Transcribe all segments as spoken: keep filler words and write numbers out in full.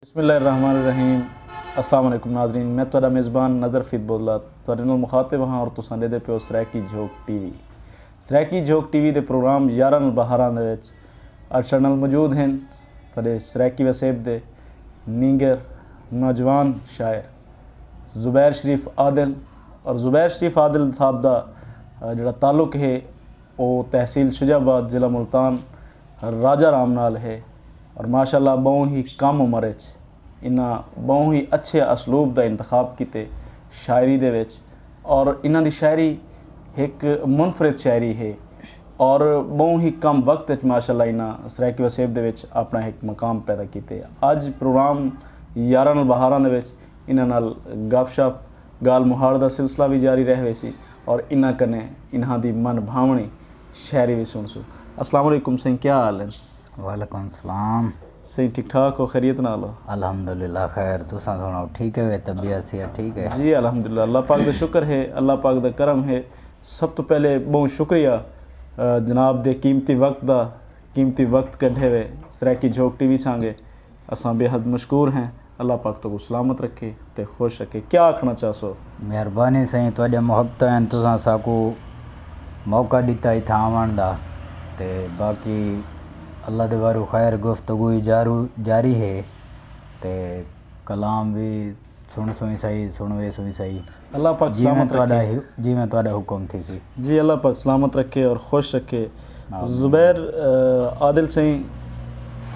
بسم اللہ الرحمن الرحیم۔ السلام علیکم ناظرین، میں تہاݙا میزبان نظر فید بودلا تہاݙے نال مخاطب ہاں اور تساں ݙیہدے پیو سرائیکی جھوک ٹی وی۔ سرائیکی جھوک ٹی وی دے پروگرام یارہاں نال بہاراں دے وچ اڄ ساݙے نال موجود ہن ساݙے سرائیکی وسیب دے نینگر نوجوان شاعر زبیر شریف عادل۔ اور زبیر شریف عادل صاحب دا، آ، جڑا تعلق ہے، او تحصیل شجاع آباد، ضلع ملتان، راجہ رام نال ہے۔ اور ماشاءاللہ ٻہوں ہی کم عمر اچ انہاں ٻہوں ہی اچھے اسلوب دا انتخاب کیتے شاعری دے وچ۔ اور انہاں دی شاعری ہک منفرد شاعری ہے اور ٻہوں ہی کم وقت اچ ماشاءاللہ انہاں سرائیکی وسیب دے وچ اپݨا ہک مقام پیدا کیتے۔ اڄ پروگرام یارہاں نال بہاراں دے وچ انہاں نال گپ شپ، ڳالھ مہاڑ دا سلسلہ وی جاری رہ ویسی اور انہاں کنے انہاں دی من بھاوݨی شاعری وی سݨسوں۔ السلام علیکم سئیں، کیا حال ہے؟ وعلیکم السلام۔ سئیں ٹھیک ٹھاک ہو، خیریت نال ہو؟ الحمدللہ خیر، تساں سݨاؤ، ٹھیک ہے وے؟ طبیعت صحت ٹھیک ہے؟ جی الحمدللہ، اللہ پاک دا شکر ہے، اللہ پاک دا کرم ہے۔ سب توں پہلے ٻہوں شکریہ، آ، جناب دے قیمتی وقت دا، قیمتی وقت کڈھے وے سرائیکی جھوک ٹی وی سانگے۔ اساں بے حد مشکور ہیں۔ اللہ پاک تہاکوں سلامت رکھے تے خوش رکھے۔ کیا آکھݨا چاہسو؟ مہربانی سئیں، تہاݙیاں محبتاں ہن، تساں ساکوں موقع ݙتا اتھاں آوݨ دا۔ تے باقی اللہ دے وارو خیر، گفتگو ہی جارو، جاری ہے۔ تے کلام وی سݨسوں ہی سہی، سݨویسوں ہی سہی۔ اللہ پاک جیویں سلامت تہاݙا رکھے۔ ہی، جیویں تہاݙا حکم تھیسی۔ جی، اللہ پاک سلامت رکھے اور خوش رکھے۔ آمین۔ زبیر، آ، عادل سئیں،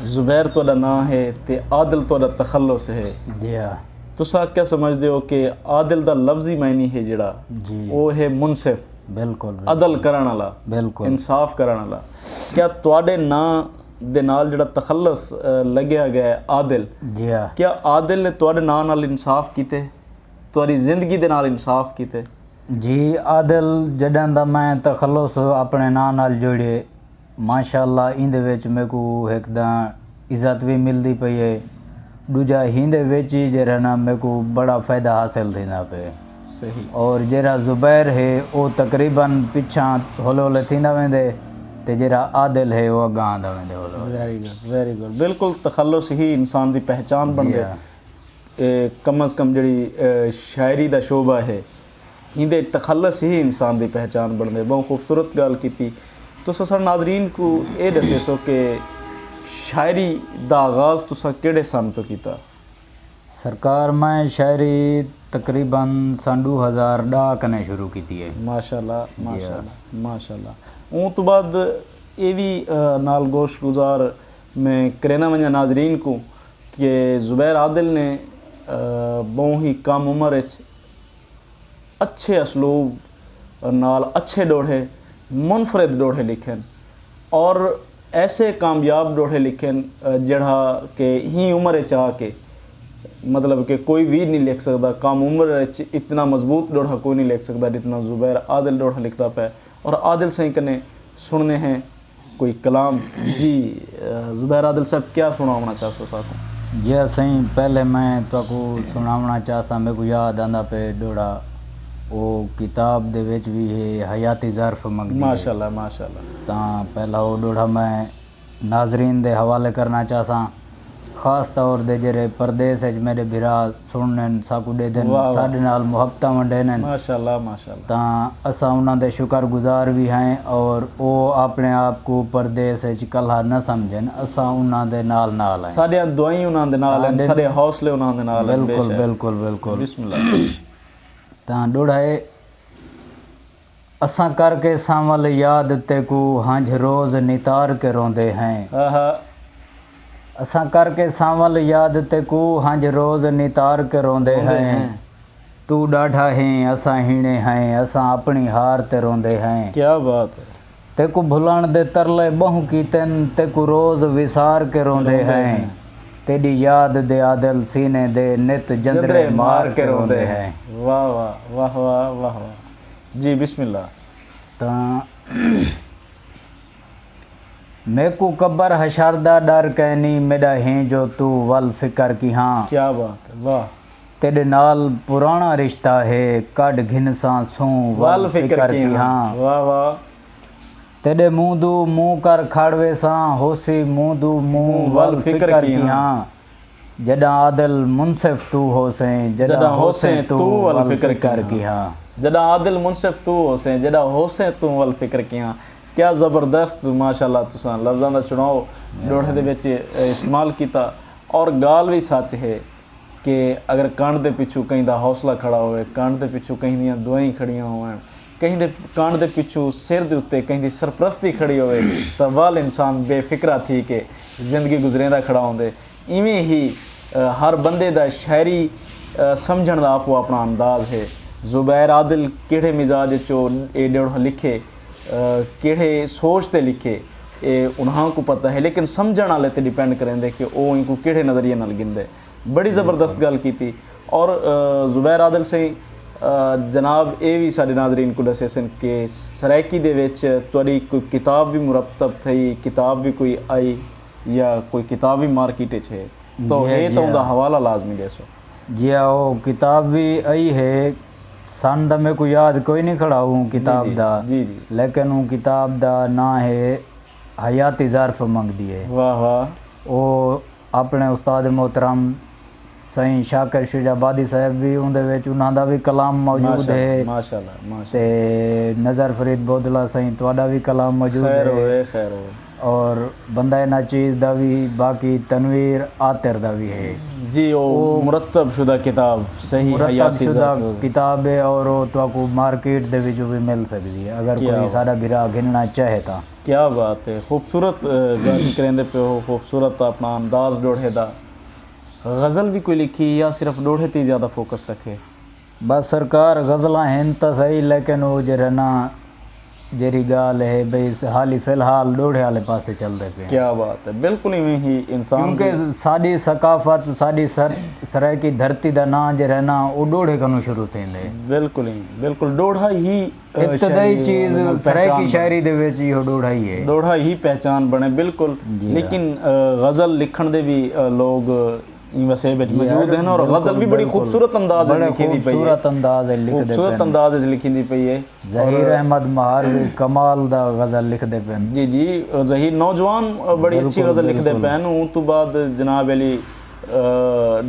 زبیر تہاݙا ناں ہے تے عادل تہاݙا تخلص ہے۔ جی ہاں۔ تساں کیا سمجھدے ہو کہ عادل دا لفظی معنی ہے جڑا، جی۔ او ہے منصف، بالکل، بالکل۔ عدل کرݨ والا، بالکل۔ انصاف کرݨ والا۔ کیا تہاݙے ناں دے نال جڑا تخلص، آ، لڳیا ڳیا ہے عادل، جی ہاں۔ کیا عادل نے تہاݙے ناں نال انصاف کیتے؟ تہاݙی زندگی دے نال انصاف کیتے؟ جی عادل، جݙاں دا میں تخلص اپݨے ناں نال جوڑیے، ماشاءاللہ ایندے وچ میکوں ہک تاں عزت وی ملدی پئی ہے، ݙوجھا ایندے وچ ہی جیڑھا نا میکوں بڑا فائدہ حاصل تھیندا پئے۔ صحیح۔ اور جیڑھا زبیر ہے او تقریباً پچھاں ہولے ہولے تھیندا ویندے تے جیڑھا عادل ہے او اڳاں آندا ویندے ہولے ہولے۔ ویری گڈ، ویری گڈ۔ بالکل تخلص ہی انسان دی پہچان بݨدے۔ جی ہاں۔ اے کم از کم جڑی، اے، شاعری دا شعبہ ہے، ایندے تخلص ہی انسان دی پہچان بݨدے۔ ٻہوں خوبصورت ڳالھ کیتی۔ تساں ساݙے ناظرین کوں اے ݙسیسو کہ شاعری دا آغاز تساں کیڑھے سن توں کیتا؟ سرکار، میں شاعری تقریباً سن ݙو ہزار ݙاہ کنے شروع کیتی ہے۔ ماشاءاللہ، جی ہاں۔ ماشاءاللہ، ماشاءاللہ۔ اوں توں بعد اے وی، آ، نال گوش گزار میں کریندا ونڄاں ناظرین کوں کہ زبیر عادل نے، آ، ٻہوں ہی کم عمر اچ اچھے اسلوب نال اچھے ݙوہڑے، منفرد ݙوہڑے لکھن اور ایسے کامیاب ݙوہڑے لکھن، آ، جیڑھا کہ ہی عمر اچ آ کے، مطلب کہ کوئی وی نہیں لکھ سڳدا، کم عمر اچ اتنا مضبوط ݙوہڑا کوئی نہیں لکھ سڳدا جتنا زبیر عادل ݙوہڑا لکھدا پئے۔ اور عادل سئیں کنے سݨدے ہیں کوئی کلام۔ جی، آ، زبیر عادل صاحب، کیا سݨاوݨا چاہسو ساکوں؟ جی سئیں، پہلے میں تہاکوں سݨاوݨا چاہساں، میکوں یاد آندا پئے ݙوہڑا، او کتاب دے وچ وی ہے، حیاتی ظرف منگدی ہے۔ ماشاءاللہ، ماشاءاللہ۔ تاں پہلا او ݙوہڑا میں ناظرین دے حوالے کرݨا چاہساں، خاص طور دے جیڑھے پردیس اچ میݙے بھرا سݨن، ساکوں ݙیدھن، واہ واہ۔ ساݙے نال محبتاں ونڈیندن۔ ماشاءاللہ، ماشاءاللہ۔ تاں اساں انہاں دے شکر گزار وی ہیں اور او اپݨے آپ کوں پردیس اچ کلہا نہ سمجھن، اساں انہاں دے نال نال ہیں۔ ساݙیاں دعائیں انہاں دے نال ہن، ساݙے، ساݙے حوصلے انہاں دے نال ہن، بے بالکل، شک۔ بالکل، بالکل۔ بسم اللہ۔ تاں ݙوہڑا ہے، اساں کر کے سانول یاد تیکوں، ہنجھ روز نتار کے روندے ہیں۔ آہا۔ اساں کر کے سانول یاد تیکوں، ہنجھ روز نتار کے روندے روندے ہیں۔ ہیں۔ توں ݙاڈھا ہیں، اساں ہیݨے ہیں، اساں اپݨی ہار تے روندے ہیں۔ کیا بات ہے۔ تیکوں بھلݨ دے ترلے ٻہوں کیتن، تیکوں روز وسار کے روندے روندے ہیں۔ ہیں۔ تیݙی یاد دے عادل سینے دے نت جندرے جندرے مار مار کے کے روندے روندے ہیں۔ ہیں۔ واہ واہ، واہ واہ، واہ واہ۔ جی، بسم اللہ۔ تاں میکوں قبر حشر دا ݙر کائنی، میݙا ہیں جو توں ول فکر کیہاں۔ کیا بات ہے، واہ۔ تیݙے نال پراݨا رشتہ ہے، کڈھ گھنساں سوں ول ول فکر فکر کیہاں۔ کیہاں۔ واہ واہ۔ تیݙے منہ دو منہ کر کھڑ ویساں، ہوسی منہ دو منہ منہ ول ول فکر فکر کیہاں۔ کیہاں۔ جݙاں عادل منصف توں ہوسیں، جݙاں ہوسیں توں ول فکر کیہاں۔ جݙاں عادل منصف توں ہوسیں، جݙاں ہوسیں توں ول فکر کیہاں۔ کیا زبردست، ماشاءاللہ، تساں لفظاں دا چناؤ ݙوہڑے دے وچ استعمال کیتا۔ اور ڳالھ وی سچ ہے کہ اگر کنڈ دے پچھوں کہیں دا حوصلہ کھڑا ہووے، کنڈ دے پچھوں کہیں دیاں دعائیں کھڑیاں ہوون، کہیں دے کنڈ دے پچھوں سر دے اتے کہیں دی سرپرستی کھڑی ہووے، تاں ول انسان بے فکرا تھی کے زندگی گزریندا کھڑا ہوندے۔ ایویں ہی ہر بندے دا شاعری سمجھݨ دا آپو آپݨا انداز ہے۔ زبیر عادل کیڑھے مزاج اچ او اے ݙوہڑا لکھے، کیڑھے سوچ تے لکھے، اے انہاں کوں پتہ ہے، لیکن سمجھݨ آلے تے ڈیپینڈ کریندے کہ او اینکوں کیڑھے نظریے نال گھندے۔ بڑی زبردست ڳالھ کیتی۔ اور زبیر عادل سئیں، جناب اے وی ساݙے ناظرین کوں ݙسیسن کہ سرائیکی دے وچ تہاݙی کوئی کتاب وی مرتب تھئی، کتاب وی کوئی آئی یا کوئی کتاب وی مارکیٹ اچ ہے؟ تو ہے تاں اوندا حوالہ لازمی ݙیسو۔ جی ہا، او کتاب وی آئی ہے۔ سن دا میکوں یاد کوئی نی کھڑا اوں کتاب دا، لیکن اوں کتاب دا ناں ہے حیاتی ظرف منگدی ہے۔ واہ واہ۔ او اپݨے استاد محترم سئیں شاکر شجاع آبادی صاحب وی اوندے وچ، انہاں دا وی کلام موجود ہے۔ تے نظر فرید بودلہ سئیں، تہاݙا وی کلام موجود ہے۔ اور بندہ ناچیز دا وی، باقی تنویر عاطر دا وی ہے۔ جی، او مرتب شدہ کتاب، صحیح، مرتب شدہ کتاب ہے اور او تہاکوں مارکیٹ دے وچوں وی مل سڳدی ہے، اگر کوئی ساݙا بھرا گھنݨا چاہے تاں۔ کیا بات ہے، خوبصورت ڳالھ کریندے پئے ہو، خوبصورت اپݨا انداز ݙوہڑے دا۔ غزل وی کوئی لکھی یا صرف ݙوہڑے تے زیادہ فوکس رکھے؟ بس سرکار، غزلاں ہن تاں سہی، لیکن او جیڑھا نا، جیڑھی ڳالھ ہے بھئی، حالی فی الحال ݙوہڑے آلے پاسے چلدے پئے۔ کیا بات ہے، بالکل ایویں ہی انسان، کیونکہ ساݙی ثقافت، ساݙی سر سرائیکی دھرتی دا ناں جیڑھا نا، او ݙوہڑے کنوں شروع تھیندے۔ بالکل ہی، بالکل، ݙوہڑا ہی ابتدائی چیز سرائیکی شاعری دے وچ ایہو ݙوہڑا ہی ہے۔ ݙوہڑا ہی پہچان بݨے، بالکل۔ لیکن غزل لکھݨ دے وی لوگ ایں وسیب وچ موجود ہن اور غزل وی بڑی خوبصورت انداز وچ لکھیندی پئی ہے۔ خوبصورت انداز وچ لکھیندی پئی ہے۔ ظہیر احمد مہار وی کمال دا غزل لکھدے پئن۔ جی جی، ظہیر نوجوان بڑی اچھی غزل لکھدے پئن۔ اوں توں بعد جناب علی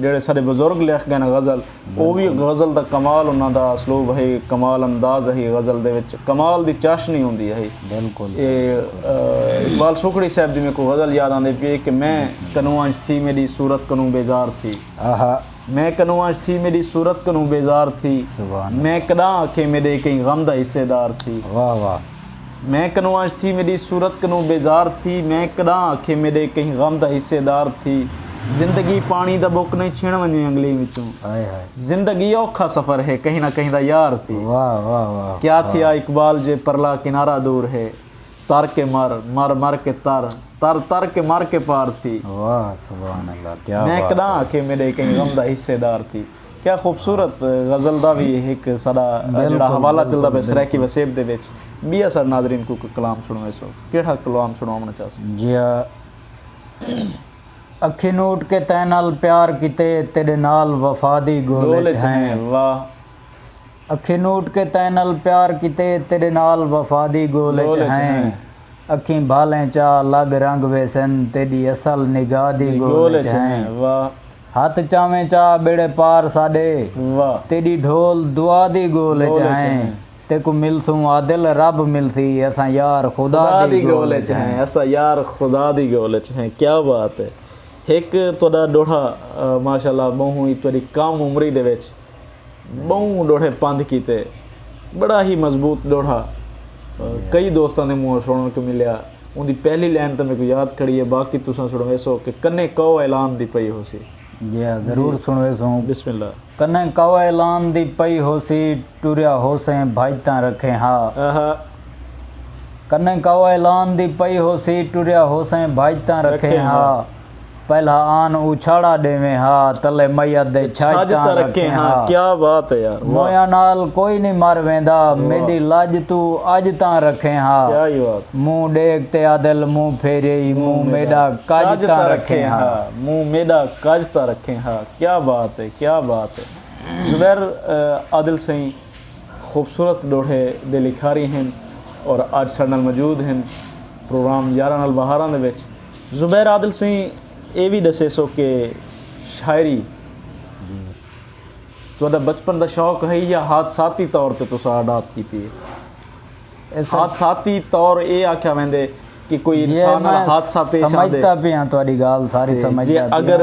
جیڑھے ساݙے بزرگ لکھ ڳئے نا غزل، او وی غزل دا کمال، انہاں دا اسلوب ہئی، کمال انداز ہئی، غزل دے وچ کمال دی چاشنی ہوندی ہئی۔ بالکل۔ اے اقبال سوکھڑی صاحب دی میکوں غزل یاد آندی پئی ہے کہ میں کنوں انج تھی میݙی صورت کنوں بیزار تھی۔ آہا۔ میں کنوں انج تھی میݙی صورت کنوں بیزار تھی۔ میں کݙاں آکھے میݙے کہیں غم دا حصے دار تھی۔ واہ واہ۔ میں کنوں انج تھی میݙی صورت کنوں بیزار تھی، میں کݙاں آکھے میݙے کہیں غم دا حصے دار تھی۔ زندگی پاݨی دا بک نئیں، چھݨ ونڄے انگلیں وچوں۔ ہائے ہائے۔ زندگی اوکھا سفر ہے، کہیں نہ کہیں دا یار تھی۔ واہ واہ واہ۔ کیا تھیا اقبال جے پرلا کنارہ دور ہے، تر کے مر، مر مر کے تر، تر تر کے مر کے پار تھی۔ واہ سبحان اللہ، کیا بات ہے۔ میں کݙاں آکھے میݙے کہیں غم دا حصے دار تھی۔ کیا خوبصورت غزل دا وی ہک ساݙا جیڑھا حوالہ چلدا پئے سرائیکی وسیب دے وچ۔ ٻیا ساݙے ناظرین کوں کوئی کلام سݨویسو، کیڑھا کلام سݨواوݨا چاہسو؟ جی ہا۔ اکھیں نوٹ کے تیں نال پیار کیتے، تیݙے نال وفا دی ڳول اچ ہیں۔ واہ۔ اکھیں نوٹ کے تیں نال پیار کیتے، تیݙے نال وفا دی ڳول اچ ہیں۔ اکھیں بھالیں چا لڳ رنگ ویسن، تیݙی اصل نگاہ دی ڳول اچ ہیں۔ واہ۔ ہتھ چاویں چا ٻیڑے پار ساݙے، واہ۔ تیݙی ڈھول دعا دی ڳول اچ ہیں۔ تیکوں ملسوں عادل رب ملسی، اساں یار خدا دی ڳول اچ ہیں۔ اساں یار خدا دی ڳول اچ ہیں۔ کیا بات ہے۔ ہک تہاݙا ݙوہڑا، ماشاءاللہ، ٻہوں ہی تہاݙی کم عمری دے وچ ٻہوں ݙوہڑے پندھ کیتے، بڑا ہی مضبوط ݙوہڑا۔ کئی دوستاں دے منہوں سݨݨ کوں ملیا۔ اوندی پہلی لائن تاں میکوں یاد کھڑی ہے، باقی تساں سݨویسو کہ کنے کئو اعلان دی پئی ہوسی۔ جی ہا، ضرور سݨویسوں۔ بسم اللہ۔ کنے کئو اعلان دی پئی ہوسی، ٹریا ہوسیں بھڄ تاں رکھیں ہا۔ آہا۔ کنے کئو اعلان دی پئی ہوسی، ٹریا ہوسیں بھڄ تاں رکھیں ہا۔ پہلا آن اچھاڑا ݙیویں ہا، تلے میت دے چھڄ تاں رکھیں ہا۔ کیا بات ہے یار، واہ۔ مویاں نال کوئی نی مر ویندا، میݙی لڄ توں اڄ تاں رکھیں ہا۔ کیا ہی بات۔ منہ ݙیکھ تے عادل منہ پھیریئی، منہ میݙا کڄ تاں رکھیں ہا۔ منہ میݙا کڄ تاں رکھیں ہا۔ کیا بات ہے، کیا بات ہے۔ زبیر، آ، عادل سئیں خوبصورت ݙوہڑے دے لکھاری ہن اور اڄ ساݙے نال موجود ہن پروگرام یاراں نال بہاراں دے وچ۔ زبیر عادل سئیں، اے وی ݙسیسو کہ شاعری تہاݙا بچپن دا شوق ہئی یا حادثاتی طور تے تساں اڈاپٹ کیتی ہے؟ حادثاتی طور اے آکھیا ویندے کہ کوئی انسان نال حادثہ پیش آندے۔ سمجھدا پیاں تہاݙی ڳالھ ساری، سمجھدا پیاں۔ اگر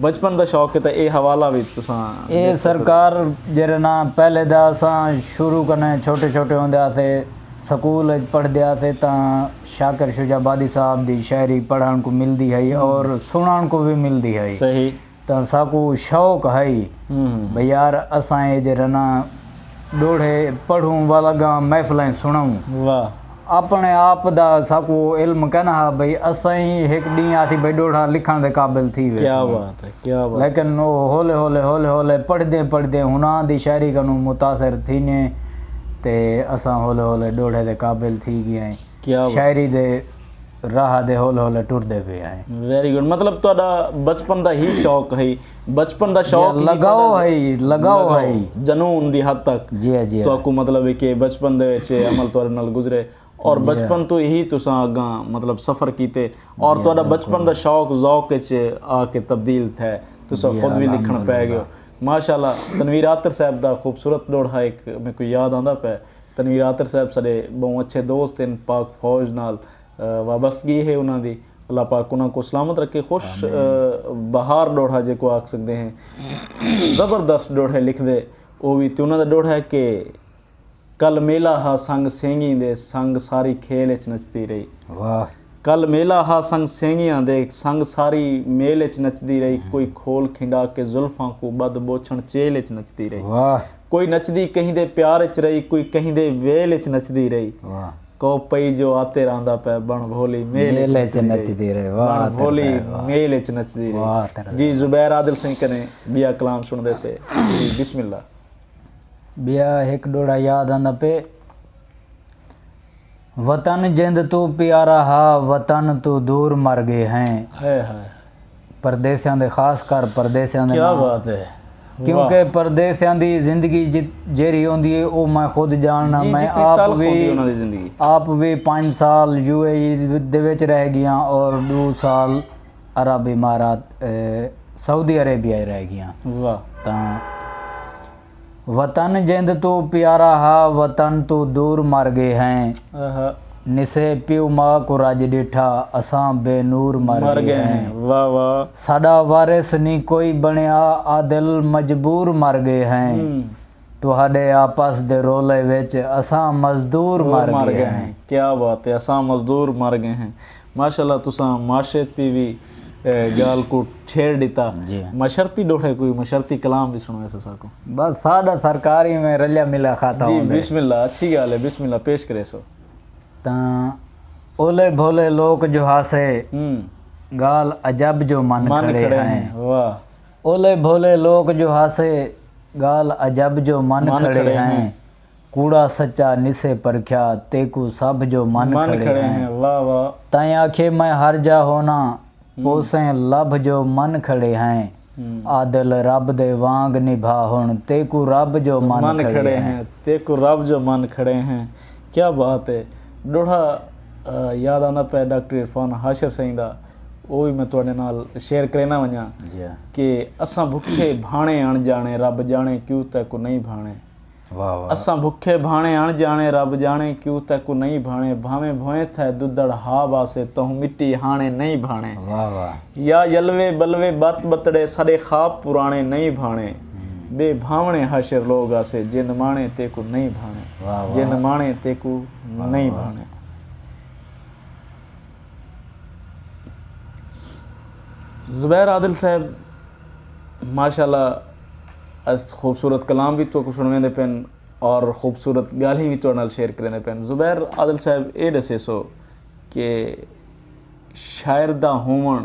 بچپن دا شوق ہے تاں اے حوالہ وی تساں اے سرکار جیڑھے نا پہلے دا اساں شروع کنے چھوٹے چھوٹے ہوندے ہاسے، سکول اچ پڑھدے ہاسے تاں شاکر شجاع آبادی صاحب دی شاعری پڑھݨ کوں ملدی ہئی اور سݨݨ کوں وی ملدی ہئی۔ صحیح۔ تاں ساکوں شوق ہئی بھئی یار اساں اے جیڑھا نا ݙوہڑے پڑھوں ول اڳاں محفلیں سݨوں۔ واہ۔ اپݨے آپ دا ساکوں علم کائنا ہا بھئی اساں ہی ہک ݙینہہ آسی بھئی ݙوہڑا لکھݨ دے قابل تھی ویسوں۔ کیا بات ہے، کیا بات ہے۔ لیکن او ہولے ہولے ہولے ہولے پڑھدیں پڑھدیں انہاں دی شاعری کنوں متاثر تھینے تے اساں ہولے ہولے ݙوہڑے دے قابل تھی ڳئے ہیں۔ کیا بات۔ شاعری دے راہ دے ہولے ہولے ٹردے پئے ہیں۔ ویری گڈ۔ مطلب تہاݙا بچپن دا ہی شوق ہئی، بچپن دا شوق ہی لگاؤ تہاݙا ہئی، لگاؤ لگاؤ ہئی۔ جنون دی حد تک جی، جی۔ تہاکوں مطلب ہے کہ بچپن دے وچ اے عمل تہاݙے نال گزرے اور جی۔ بچپن توں ہی تساں اڳاں مطلب سفر کیتے اور جی، تہاݙا بالکل۔ بچپن دا شوق ذوق وچ آ کے تبدیل تھئے، تساں جی، خود وی لکھݨ پئے ڳیو۔ الحمدللہ۔ ماشاءاللہ، تنویر عاطر صاحب دا خوبصورت ݙوہڑا ہک میکوں یاد آندا پئے۔ تنویر عاطر صاحب ساݙے ٻہوں اچھے دوست ہن، پاک فوج نال، آ، وابستگی ہے انہاں دی۔ اللہ پاک انہاں کوں سلامت رکھے۔ خوش، آمین۔ آ، بہار ݙوہڑا جیکوں آکھ سڳدے ہیں۔ زبردست ݙوہڑے لکھدے او وی۔ تے انہاں دا ݙوہڑا ہے کہ کل میلہ ہا سنگ سینگیں دے، سنگ ساری کھیل اچ نچدی رہی۔ واہ۔ کل میلہ ہا سنگ سینگیاں دے، سنگ ساری میل اچ نچدی رہی۔ کوئی کھول کھنڈا کے زلفاں کوں ٻدھ ٻوچھݨ چیل اچ نچدی رہی۔ واہ۔ کوئی نچدی کہیں دے پیار اچ رہی، کوئی کہیں دے ویل اچ نچدی رہی۔ واہ۔ کو پئی جو آتے رہندا پئے، بݨ بھولی میل اچ میل اچ نچدی رہی۔ نچدی رہی۔ واہ، بݨ بھولی میل اچ نچدی رہی۔ واہ، تیرے جی، زبیر عادل سئیں کنے ٻیا کلام سݨدے سے۔ جی، بسم اللہ۔ ٻیا ہک ݙوہڑا یاد آندا پئے۔ وطن جند توں پیارا ہا، وطن توں دور مر ڳئے ہیں۔ ہائے ہائے۔ پردیسیاں دے، خاص کر پردیسیاں دے کیا نال۔ بات ہے۔ کیونکہ واہ۔ پردیسیاں دی زندگی جت-، جیڑھی ہوندی ہے، او میں خود ڄاݨنا۔ جی، میں جتنی آپ تلخ ہوندی ہے وی، انہاں دی زندگی۔ آپ وی پنج سال یو اے ای دے وچ رہ ڳیاں اور ݙو سال عرب امارات، اے، سعودی عربیہ رہ ڳیاں۔ واہ۔ تاں وطن جند توں پیارا ہا، وطن توں دور مر ڳئے ہیں۔ آہا۔ نسے پیو ماء کوں رڄ ݙٹھا، اساں بے نور مر مر ڳئے ڳئے ہیں۔ ہیں۔ واہ واہ۔ ساݙا وارث نی کوئی بݨیا، عادل مجبور مر ڳئے ہیں۔ ہوں۔ تہاݙے آپس دے رولے وچ اساں مزدور مور مر مر ڳئے ڳئے ہیں۔ ہیں۔ کیا بات ہے، اساں مزدور مر ڳئے ہیں۔ ماشاءاللہ، تساں معاشرتی وی، اے، ڳالھ کوں چھیڑ ݙتا۔ جی۔ معاشرتی ݙوہڑے کوئی معاشرتی کلام وی سݨویسو ساکوں۔ بس ساݙا سرکاری میں رلیا ملیا کھاتا جی، ہوندے۔ بسم اللہ، اچھی ڳالھ ہے، بسم اللہ، پیش کریسو۔ تاں اولے بھولے لوک جو ہاسے، ہوں۔ ڳالھ عجب جو من من کھڑے کھڑے ہیں۔ ہیں، واہ۔ اولے بھولے لوک جو ہاسے، ڳالھ عجب جو من من کھڑے کھڑے ہیں۔ ہیں۔ کوڑا سچا نسے پرکھیا، تیکوں سبھ جو من من کھڑے کھڑے ہیں۔ ہیں، واہ واہ۔ تائیں آکھے میں ہر جا ہونا، ہوں۔ پوسیں لبھ جو من کھڑے ہیں۔ ہوں۔ عادل رب دے وانگ نبھا ہݨ، تیکوں رب جو جو من من کھڑے کھڑے ہیں۔ ہیں، تیکوں رب جو من کھڑے ہیں۔ کیا بات ہے۔ ݙوہڑا، آ، یاد آندا پئے ڈاکٹر عرفان حاشر سئیں دا، او وی میں تہاݙے نال شیئر کرینا ونڄاں جی۔ کہ اساں بکھے بھاݨے اݨ ڄاݨے، رب ڄاݨے کیوں تیکوں نہیں بھاݨے۔ واہ واہ۔ اساں بکھے بھاݨے اݨ ڄاݨے، رب ڄاݨے کیوں تیکوں نہیں بھاݨے، بھانویں بھوئیں تھئے ددڑ ہا واسے، تہوں مٹی ہاݨے نہیں بھاݨے۔ واہ واہ۔ یا یلوے بلوے بت بتڑے، ساݙے خواب پراݨے نہیں بھاݨے، ہوں۔ ٻئے بھانوݨے حاشر لوک آسے، جند ماݨے تیکوں نہیں بھاݨے، واہ واہ۔ جند ماݨے تیکوں واہ نہیں واہ۔ بھاݨے۔ زبیر عادل صاحب، ماشاءاللہ، اس خوبصورت کلام وی تہاکوں سݨویندے پن اور خوبصورت ڳالھیں وی تہاݙے نال شیئر کریندے پن۔ زبیر عادل صاحب، اے ݙسیسو کہ شاعر دا ہووݨ،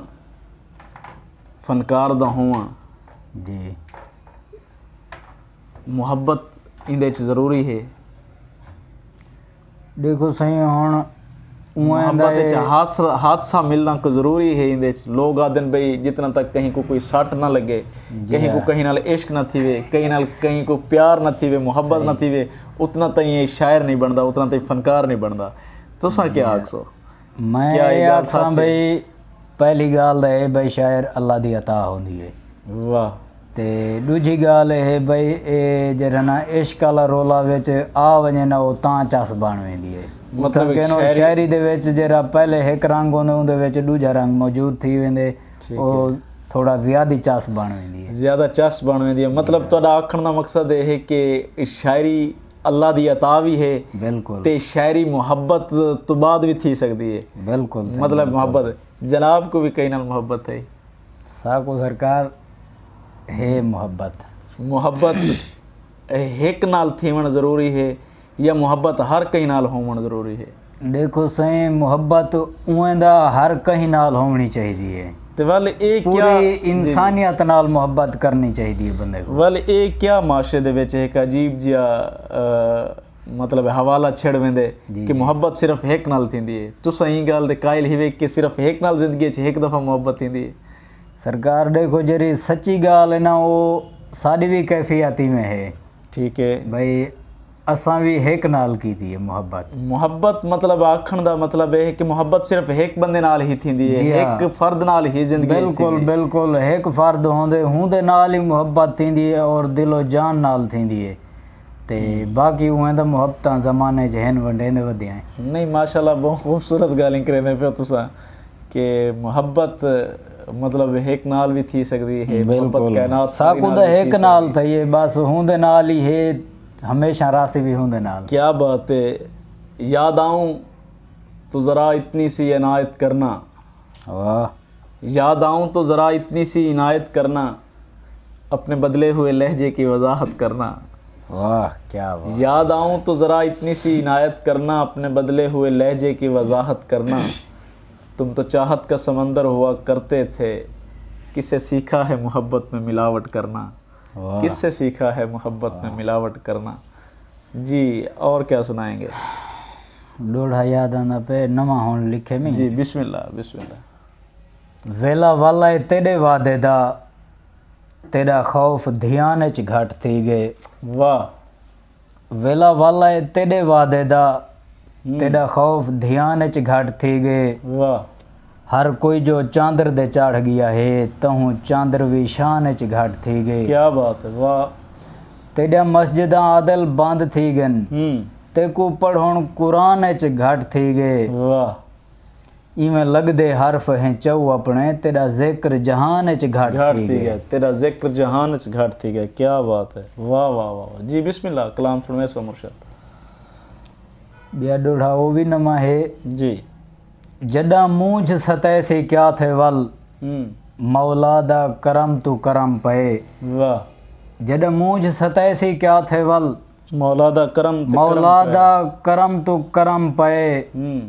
فنکار دا ہووݨ، جی۔ محبت ایندے اچ ضروری ہے؟ ݙیکھو سئیں، ہݨ اونویں دا محبت اچ اے حاص-، حادثہ ملݨا کوئی ضروری ہے ایندے اچ؟ لوک آہدن بھئی جتنا تک کہیں کوں کوئی سٹ نہ لڳے، جی کہیں کوں ہاں۔ کہیں نال عشق نہ تھیوے، کہیں نال کہیں کوں پیار نہ تھیوے، محبت نہ صحیح۔ تھیوے، اتنا تائیں اے شاعر نہیں بݨدا، اتنا تائیں فنکار نہیں بݨدا۔ تساں کیا جی۔ آکھسو؟ میں کیا اے اے ڳالھ آکھساں سچ ہے؟ بھئی پہلی ڳالھ تاں اے بھئی شاعر اللہ دی عطا ہوندی ہے۔ واہ۔ تے ݙوجھی ڳالھ اے ہے بھئی اے جیڑھا نا عشق آلا رولا وچ آ ونڄے نا، او تاں چس بݨ ویندی ہے۔ مطلب اتھاں ہک کینو شاعری شاعری دے وچ جیڑھا پہلے ہک رنگ ہوندے، اوندے وچ ݙوجھا رنگ موجود تھی ویندے، ٹھیک او ہے۔ تھوڑا زیادہ چس بݨ ویندی ہے۔ زیادہ چس بݨ ویندی ہے۔ مطلب تہاݙا آکھݨ دا مقصد اے ہے کہ شاعری اللہ دی عطا وی ہے بالکل۔ تے شاعری محبت توں بعد وی تھی سڳدی ہے۔ بالکل صحیح، مطلب بالکل۔ محبت، جناب کوں وی کہیں نال محبت ہے؟ ساکوں سرکار ہے محبت۔ محبت ہک نال تھیوݨ ضروری ہے یا محبت ہر کہیں نال ہووݨ ضروری ہے؟ ݙیکھو سئیں، محبت اوندا ہر کہیں نال ہووݨی چاہیدی ہے۔ تے ول اے کیا پوری انسانیت نال محبت کرݨی چاہیدی ہے بندے کوں۔ ول اے کیا معاشرے دے وچ ہک عجیب جیا، آ، مطلب حوالہ چھڑ ویندے جی، کہ جی۔ محبت صرف ہک نال تھیندی ہے؟ تساں ایں ڳالھ دے قائل ہیوے کہ صرف ہک نال زندگی وچ ہک دفعہ محبت تھیندی ہے؟ سرکار ݙیکھو، جیڑھی سچی ڳالھ ہے نا، او ساݙی وی کیفیت ایویں ہے۔ ٹھیک ہے۔ بھئی اساں وی ہک نال کیتی ہے محبت۔ محبت مطلب آکھݨ دا مطلب اے ہے کہ محبت صرف ہک بندے نال ہی تھیندی ہے، جی ہاں۔ ہک فرد نال ہی زندگی وچ بالکل، تھیندی ہے۔ بالکل۔ ہک فرد ہوندے، ہوندے نال ہی محبت تھیندی ہے اور دل و جان نال تھیندی ہے۔ تے باقی اوندا محبتاں زمانے 'چ ہن ونڈیندے ودیاں ہیں۔ نہیں، ماشاءاللہ، بہت خوبصورت ڳالھیں کریندے پئے ہو تساں کہ محبت مطلب ہک نال وی تھی سڳدی ہے، محبت بالکل۔ کائنات ساری ساکوں نال تاں وی تھی ہک نال سڳدی۔ تھئی ہے، بس ہوندے نال ہی ہے، ہمیشہ راہسی وی ہوندے نال۔ کیا بات ہے۔ یاد آؤں تو ذرا اتنی سی عنایت کرنا۔ واہ۔ یاد آؤں تو ذرا اتنی سی عنایت کرنا، اپنے بدلے ہوئے لہجے کی وضاحت کرنا۔ واہ، کیا بات۔ یاد آؤں تو ذرا اتنی سی عنایت کرنا، اپنے بدلے ہوئے لہجے کی وضاحت کرنا۔ تم تو چاہت کا سمندر ہوا کرتے تھے، کس سے سیکھا ہے محبت میں ملاوٹ کرنا؟ واہ۔ کس سے سیکھا ہے محبت میں ملاوٹ کرنا؟ جی، اور کیا سنائیں گے؟ ݙوہڑا یاد آندا پئے، نواں ہݨ لکھے میں۔ جی، بسم اللہ، بسم اللہ۔ ویلا والا اے تیݙے وعدے دا، تیݙا خوف دھیان اچ گھٹ تھی ڳئے۔ واہ۔ ویلا والا اے تیݙے وعدے دا، ہوں۔ تیݙا خوف دھیان اچ گھٹ تھی ڳئے۔ واہ۔ ہر کوئی جو چاندر دے چڑھ ڳیا ہے، تہوں چاندر وی شان اچ گھٹ تھی ڳئے۔ کیا بات ہے، واہ۔ تیݙیاں مسجداں عادل بند تھی ڳن، ہوں۔ تیکوں پڑھݨ قرآن اچ گھٹ تھی ڳئے۔ واہ۔ ایویں لڳدے حرف ہیں چئو اپݨے، تیݙا ذکر جہان اچ گھٹ گھٹ تھی تھی ڳئے۔ ڳئے، تیݙا ذکر جہان اچ گھٹ تھی ڳئے۔ کیا بات ہے، واہ واہ واہ واہ۔ جی بسم اللہ، کلام سݨویسو مرشد۔ ٻیا ݙوہڑا او وی نواں ہے۔ جی۔ جݙاں مونجھ ستائیسی کیا تھئے ول، ہوں۔ مولا دا کرم توں کرم پئے۔ واہ۔ جݙاں مونجھ ستائیسی کیا تھئے ول، مولا دا کرم تے کرم مولا پئے۔ دا کرم توں کرم پئے۔ ہوں۔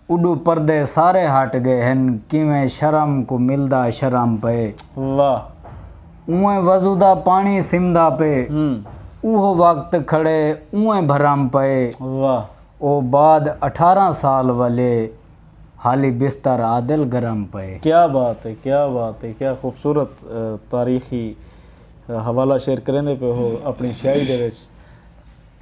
اݙوں پردے سارے ہٹ ڳئے ہن، کیویں شرم کوں ملدا شرم پئے۔ واہ۔ اونویں وضو دا پاݨی سمدا پئے، ہوں۔ اوہو وقت کھڑے اونویں بھرم پئے۔ واہ۔ او بعد اٹھارہ سال ولے، حالی بستر عادل گرم پئے۔ کیا بات ہے، کیا بات ہے، کیا خوبصورت، آ، تاریخی، آ، حوالہ شیئر کریندے پئے ہو اپݨی شاعری دے وچ۔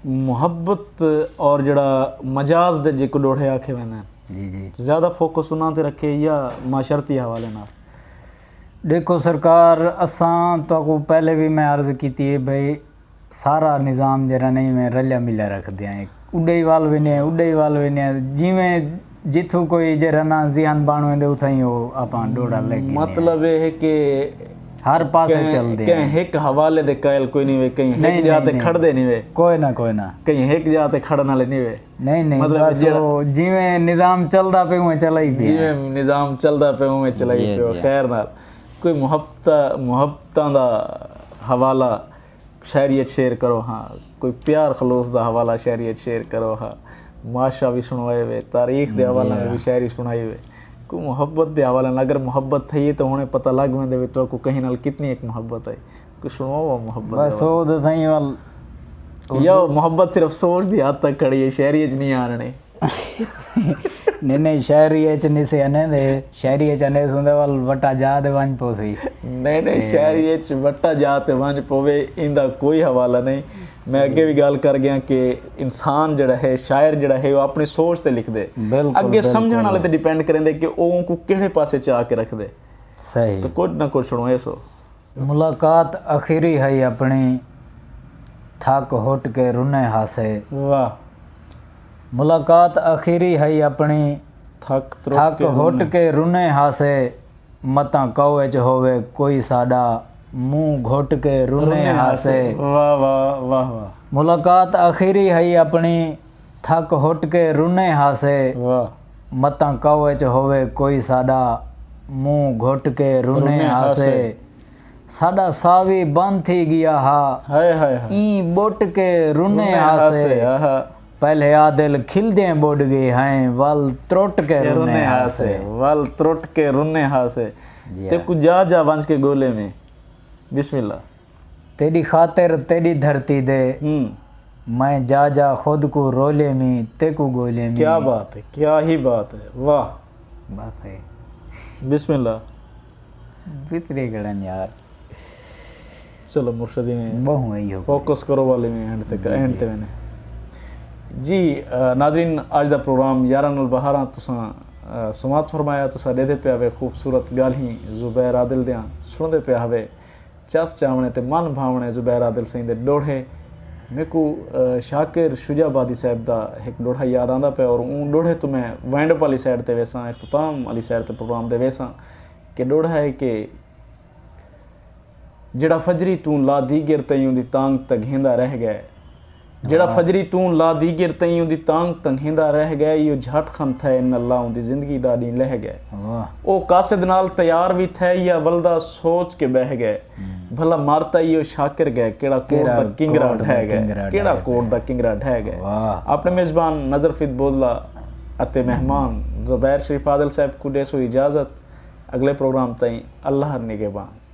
محبت اور جیڑھا مجاز دے جیکوں ݙوہڑے آکھے ویندے ہن، جی جی۔ زیادہ فوکس انہاں تے رکھے یا معاشرتی حوالے نال؟ ݙیکھو سرکار، اساں تہاکوں پہلے وی میں عرض کیتی ہے بھئی سارا نظام جیڑھا نہیں میں رلیا ملیا رکھدے ہیں، اݙے ہی ول ویندے ہیں، اݙے ہی ول ویندے ہیں، جیویں جتھوں کوئی جیڑھا نا ذہن بݨ ویندے اتھاں ہی او اپاں ݙوہڑا لے گھنے ہیں۔ مطلب اے ہے کہ ہر پاسے کہیں چلدے کہیں ہیں۔ ہک حوالے دے قائل کوئی نہیں وے، کہیں نہیں، ہک جا نہیں، تے نہیں۔ کھڑدے نہیں وے، کوئی نہ کوئی نہ۔ کہیں ہک جا تے کھڑن والے نہیں وے۔ نہیں نہیں، مطلب بس جیڑھا او جیویں نظام چلدا پئے اونویں چلائی پئے ہیں۔ جیویں نظام چلدا پئے اونویں چلائی جی، پئے ہو۔ جی۔ خیر نال کوئی محبت، محبتاں دا حوالہ شاعری اچ شیئر کرو ہاں، کوئی پیار خلوص دا حوالہ شاعری اچ شیئر کرو ہاں۔ ماشا وی سݨوائے وے، تاریخ دے حوالے جی نال ہاں۔ وی شاعری سݨائی وے۔ کوئی محبت دے حوالے نال، اگر محبت تھئی ہے تو ہݨے پتہ لڳ ویندے وے تہاکوں کہیں نال کتنی ہک محبت ہے۔ کوئی سݨواؤ محبت دے بس حوالے۔ او تے سائیں ول یا محبت صرف سوچ دی حد تک کھڑی ہے، شاعری اچ نہیں آنڑے۔ نہیں نہیں، شاعری اچ نہیں سے انے دے، شاعری اچ انے سوندے ول وٹا جا تے ونج پوسی۔ نہیں نہیں، شاعری اچ وٹا جا تے ونج پوے، ایندا کوئی حوالہ نہیں۔ میں اگے بھی گال کر گیا کہ انسان جڑا ہے، شاعر جڑا ہے، وہ اپنی سوچ تے لکھ دے۔ بالکل، اگے سمجھن والے تے ڈیپینڈ کریں دے کہ او کو کہڑے پاسے چا کے رکھ دے۔ صحیح۔ تو کچھ نہ کچھ سنو ایسو۔ ملاقات اخیری ہئی اپݨی، تھک ہٹ کے رنے ہاسے۔ واہ۔ ملاقات اخیری ہئی اپݨی، تھک ترٹ تھک کے ہٹ رنے۔ کے رنے ہاسے۔ متاں کئو اچ ہووے کوئی ساݙا، منہ گھٹ کے رنے رنے ہاسے۔ ہاسے۔ واہ واہ واہ واہ۔ ملاقات اخیری ہئی اپݨی، تھک ہٹ کے رنے ہاسے۔ واہ۔ متاں کئو اچ ہووے کوئی ساݙا، منہ گھٹ کے رنے رنے ہاسے۔ ہاسے۔ ساݙا ساہ وی بند تھی ڳیا ہا۔ ہائے ہائے ہائے۔ ایں ٻٹ کے رنے رنے ہاسے۔ ہاسے، آہا۔ پہلے عادل کھلدیں ٻݙ ڳئے ہئیں، ول ترٹ کے کے رنے رنے ہاسے۔ ہاسے، ول ترٹ کے رنے ہاسے۔ جی تے ہاں۔ کجا جا ونج کے ڳولے میں۔ بسم اللہ۔ تیݙی خاطر تیݙی دھرتی دے، ہوں۔ میں جا جا خود کوں رولے میں، تیکوں ڳولے میں۔ کیا بات ہے، کیا ہی بات ہے، واہ۔ بس ہے۔ بسم اللہ۔ بترے گڑن یار۔ چلو مرشدی میں بہوں ہے یو۔ فوکس کرو والے میں اینڈ تے، جی، اینڈ جی۔ تے وینے۔ جی، آ، ناظرین، اج دا پروگرام یاراں نال بہاراں تساں، آ، سماعت فرمایا، تساں ݙیدھے پیا وے خوبصورت ڳالھیں زبیر عادل دیاں، سݨدے پیا ہوے چس چاوݨے تے من بھاوݨے زبیر عادل سئیں دے ݙوہڑے۔ میکوں، آ، شاکر شجاع آبادی صاحب دا ہک ݙوہڑا یاد آندا پیا اور اوں ݙوہڑے توں میں وائنڈ اپ والی سائیڈ تے ویساں، اختتام والی سائیڈ تے پروگرام دے ویساں کہ ݙوہڑا ہے کہ جیڑھا فجری توں لا دیگر تئیں اوندی تانگھ تگھیندا رہ ڳئے۔ جیڑھا واہ۔ فجری توں لا دیگر تئیں اوندی تانگھ تگھیندا رہ ڳئے، ایہو جھٹ خن تھئے ان اللہ اوندی زندگی دا ݙینہہ لہہ ڳئے۔ واہ۔ او قاصد نال تیار وی تھئے یا ولدا سوچ کے ٻہہ ڳئے۔ ہوں۔ بھلا مر تاں ایہو شاکر ڳئے، کیڑھا کوٹ کیڑھا دا کنگرا کوٹ دا ڈھہ ڳئے، کنگرا کیڑھا ڈھہ کوٹ ڳئے۔ دا کنگرا ڈھہ ڳئے۔ واہ۔ اپݨے میزبان نذر فیض بودلہ اتے مہمان زبیر شریف عادل صاحب کوں ݙیسوں اجازت، اڳلے پروگرام تئیں اللہ نگہبان۔